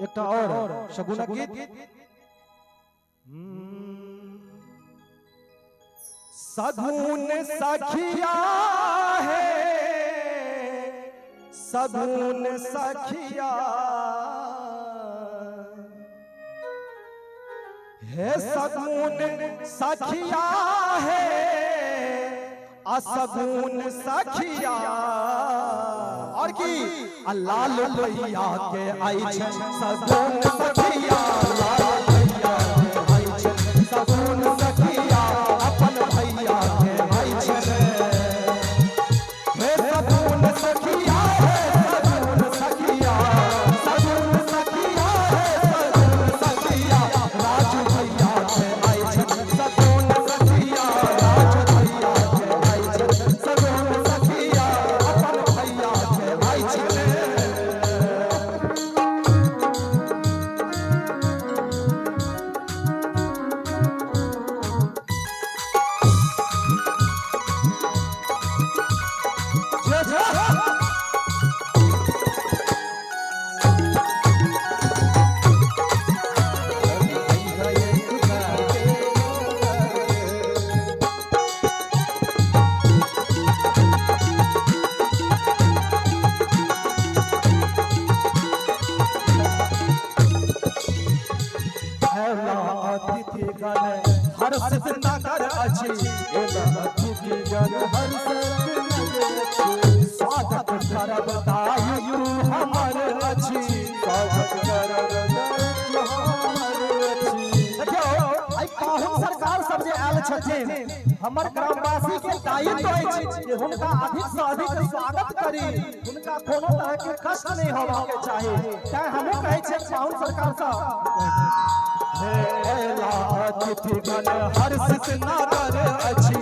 एकटा और शगुनक गीत। सगुन सखिया है, सगुन सखिया हे, सगुन सखिया है, असगुन सखिया। और की आ लाल भैया के आई छै सगुन सखिया, लाल भैया के आई छै सगुन सखिया, अपन भैया के आई छै। हे सगुन सखिया, हे सगुन सखिया, सगुन सखिया, हे सगुन सखिया, राजू भैया के आई छै सगुन सखिया, राजू भैया के आई छै सगुन सखिया, अपन भैया के आई छै। जय जय। एला अतिथिगण हर्षित नगर अछि, एला अतिथिगण हर्षित नगर अछि। स्वागत करब दायित्व हमर अछि, स्वागत करब दायित्व हमर अछि। देखियौ, आइ पाहुन सरकार सब जे आयल छथिन, हमर ग्रामवासी के दायित्व अछि जे हुनका अधिक से अधिक स्वागत करी, हुनका कोनो तरह के कष्ट नहीं होबाक के चाही। तैं हमहूँ कहै छियै पाहुन सरकार सँ, हे एला अतिथिगण हर्षित नगर अछि,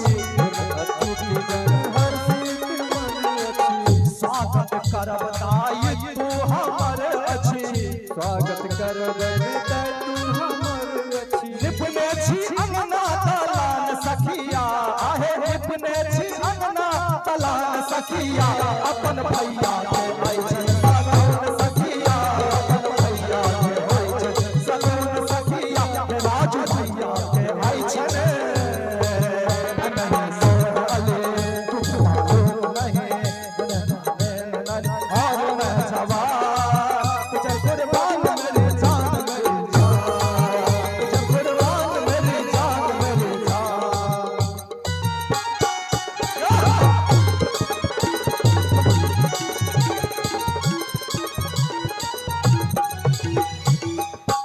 अतिथिगण हर्षित मन अछि। स्वागत करब दायित्व हमर अछि, स्वागत करब दायित्व हमर अछि। निपने छी अंगना दलान सखिया, आहे निपने छी अंगना दलान सखिया, अपन भैया के आई छै सगुन सखिया, अपन भैया के आई छै सगुन सखिया, हे राजू भैया के आई छै। नहीं सोह अली कुछ मालूम नहीं, और मैं जवान तुझे कुर्बान मेरी जान मेरी जान, तुझे कुर्बान मेरी जान मेरी जान।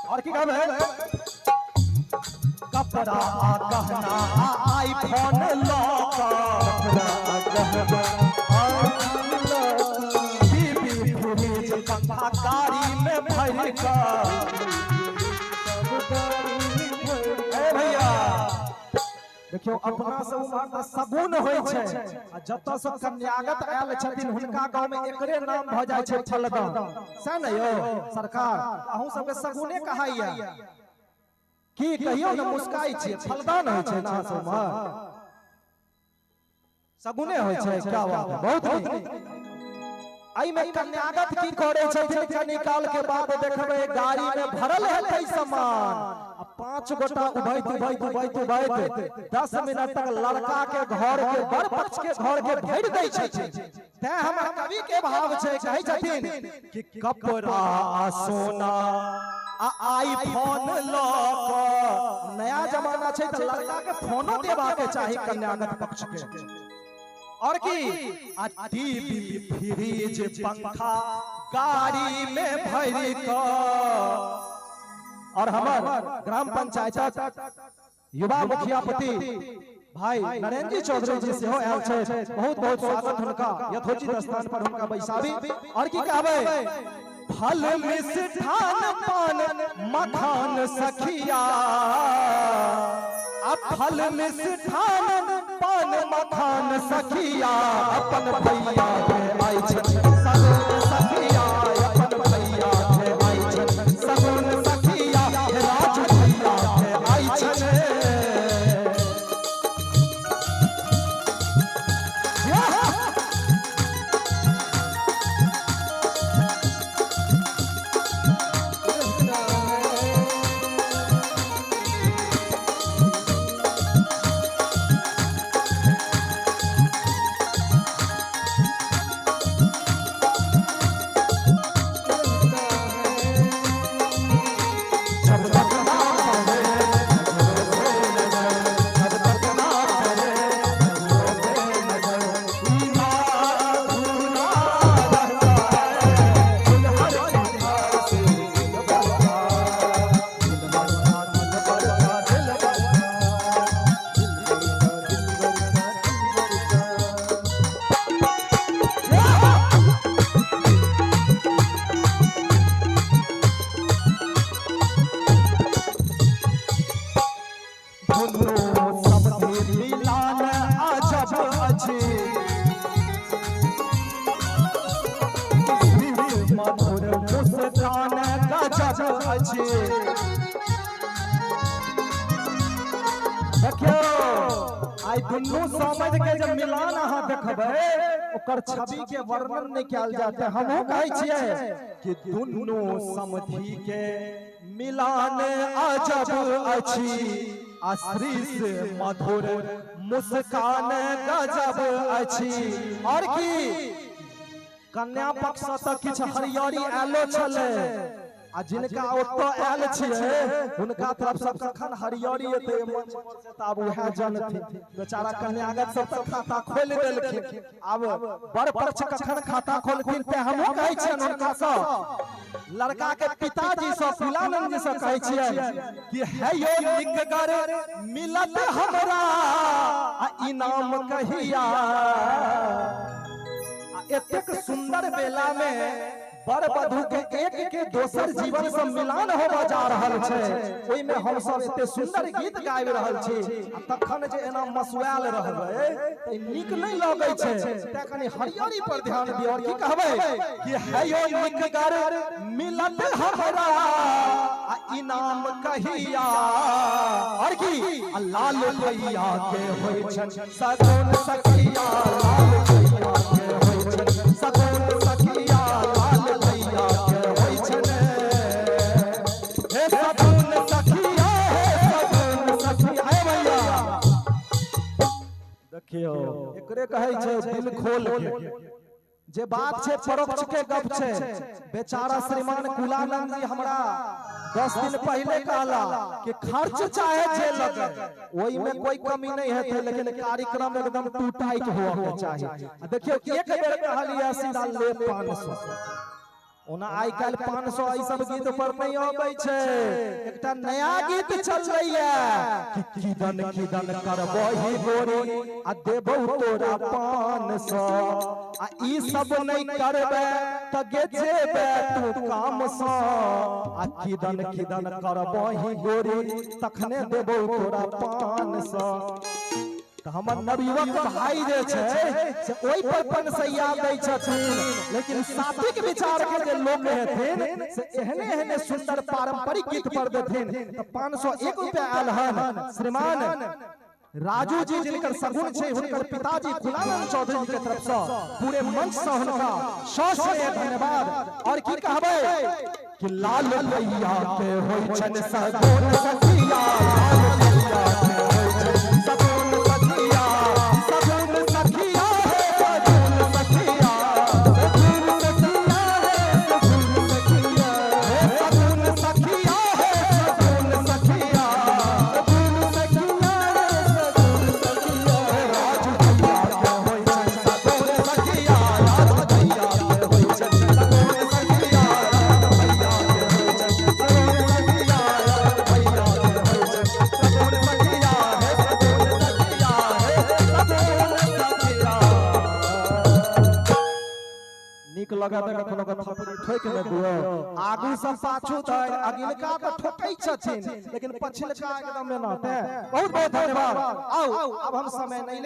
और की कहबै? कपड़ा आ गहना आ आईफोन लऽ कऽ, कपड़ा आ गहना आईफोन लऽ कऽ, टीवी फ्रिज पंखा गाड़ी में भरि कऽ। सब गाड़ी में भरि। ए भैया देखियौ, अपना सब उम्हर तऽ सगुन होइ छै, आ जतऽ से कन्यागत आयल छथिन हुनका गाँव में एकरे नाम भऽ जाइ छै फलदान। सएह ने यौ सरकार? अहूँ सबके सगुने कहाइया की? कहियौ ने, मुस्काइ छियै। फलदान होइ छै ने अहाँ सब उम्हर? सगुने होइ छै। क्या बात है, बहुत नीक। एहिमे कन्यागत की करै छथिन? कनी काल के बाद देखबै गाड़ी में भरल हेतै सामान, आ 5 गोटा उभैत उभैत उभैत उभैत 10 मिनट तक लड़का के घर के, वर पक्ष के घर के भरि दै छथिन। तैं हमर कवि के भाव छै, कहै छथिन कि कपड़ा आ सोना आ आईफोन लऽ कऽ, नया जमाना छै तऽ लड़का के फोनो देबाक चाही कन्यागत पक्ष के। और की आ टीवी फ्रिज पंखा गाड़ी में भरि कऽ। और हमर ग्राम पंचायतक युवा मुखियापति भाई नरेंद्र जी चौधरी जी सेहो आयल छै, बहुत बहुत स्वागत हुनका, यथोचित स्थान पर हुनका बैसाबी। और की कहबै? फल मिष्ठान पान मखान सखिया, आ फल मिष्ठान पान मखान सखिया, अपन भैया के आई छै सगुन सखिया, अपन भैया के आई छै सगुन सखिया, हे राजू भैया के आई छै। दुनू समधि मिलान अजब अछि, मधुर मुस्कान गजब अछि। देखियौ आइ दुनू समझ के जब मिलान अहाँ देखबै ओकर छवि के वर्णन नहि कयल जाते। हमहूँ कहै छियै कि दुनू समधि के मिलान अजब अछि, आ श्रीश मधुर मुस्कान गजब अछि। और की कन्या पक्ष से तऽ किछु हरियरी आयलो छलै, आ जिनका ओतऽ आयल छियै हुनका तरफ से कखन हरियरी एतै मंच पर से तऽ आब उएह जानथिन। बेचारा कन्यागत सब तऽ खाता खोलि देलखिन, आब वर पक्ष कखन खाता खोलथिन। ते हमहूँ कहै छियनि हुनका सँ, लड़का के पिताजी सँ, कुलानंद जी सँ कहै छियनि कि हे यो निकगर मिलत हमरा आ इनाम कहिया। आ एतेक सुंदर बेला में वर वधु के एक के दोसर जीवन से मिलान होबऽ जा रहल छै, ओहि में हम सब एते सुंदर गीत गाबि रहल छी, आ तखन जे एना मसुआयल रहबै तऽ नीक नहि लगै छै। तें कनि हरियरी पर ध्यान दियौ। और की कहबै कि हे यो निकगर मिलत हमरा आ इनाम कहिया। और की आ लाल भैया के होइ छनि सगुन सखिया, लाल भैया के होइ छनि सगुन सखिया, लाल भैया के होइ छनि हे सगुन सखिया, हे सगुन सखिया। हे भैया देखियौ एकरे कहै छै दिल खोल के जे बात छै, परोक्ष के गप छै। बेचारा श्रीमान कुलानंद जी हमरा 10 दिन पहले कहला कि खर्च चाहे जे लगे ओहि में कोई कमी नहीं हेतै, लेकिन कार्यक्रम एकदम टू टाइट हुआ के चाही। आ देखियौ एक बेर कहलियै सीधा ले 500। ओना आइ काल्हि 500 एहि सब गीत पर नहि अबै छै, एकटा नया गीत चलैया कि किदन किदन करबही गोरी आ देबौ तोरा 500, आ ई सब नहि करबे तऽ गे जेबे तू काम सँ, आ किदन किदन करबही गोरी तखने देबौ तोरा 500। तऽ हमर नवयुवक भाई जे छै से ओहि पर पनसैया दै छथिन, लेकिन सात्विक विचार के जे लोक हेथिन से एहने एहने सुंदर पारंपरिक गीत पर देथिन। तऽ 501 रुपया आयल हन श्रीमान राजू जी, जिनकर सगुन छै हुनकर पिताजी कुलानंद चौधरी जी के तरफ से पूरे मंच से हुनका सौ सौ धन्यवाद। और की कहबै कि लाल भैया के होइ छनि सगुन सखिया, लाल भैया के होइ छनि सगुन सखिया, सगुन सखिया हे सगुन सखिया, सगुन सखिया हे सगुन सखिया, हे सगुन सखिया हे सगुन सखिया, सगुन सखिया हे सगुन सखिया। राजू भैया के होइ छनि सगुन सखिया, राजू भैया के होइ छनि सगुन सखिया, राजू भैया के होइ छनि सगुन सखिया, राजू भैया के होइ छनि सगुन सखिया, हे सगुन सखिया, हे सगुन सखिया। नीक लगत तऽ कखनो कऽ थपड़ी ठोकि ने दियौ। आगू से पाछू धरि अगिलका तऽ ठोकै छथिन, लेकिन पछिलका एकदम एना। तें बहुत बहुत धन्यवाद। आउ आब हम समय नहि ले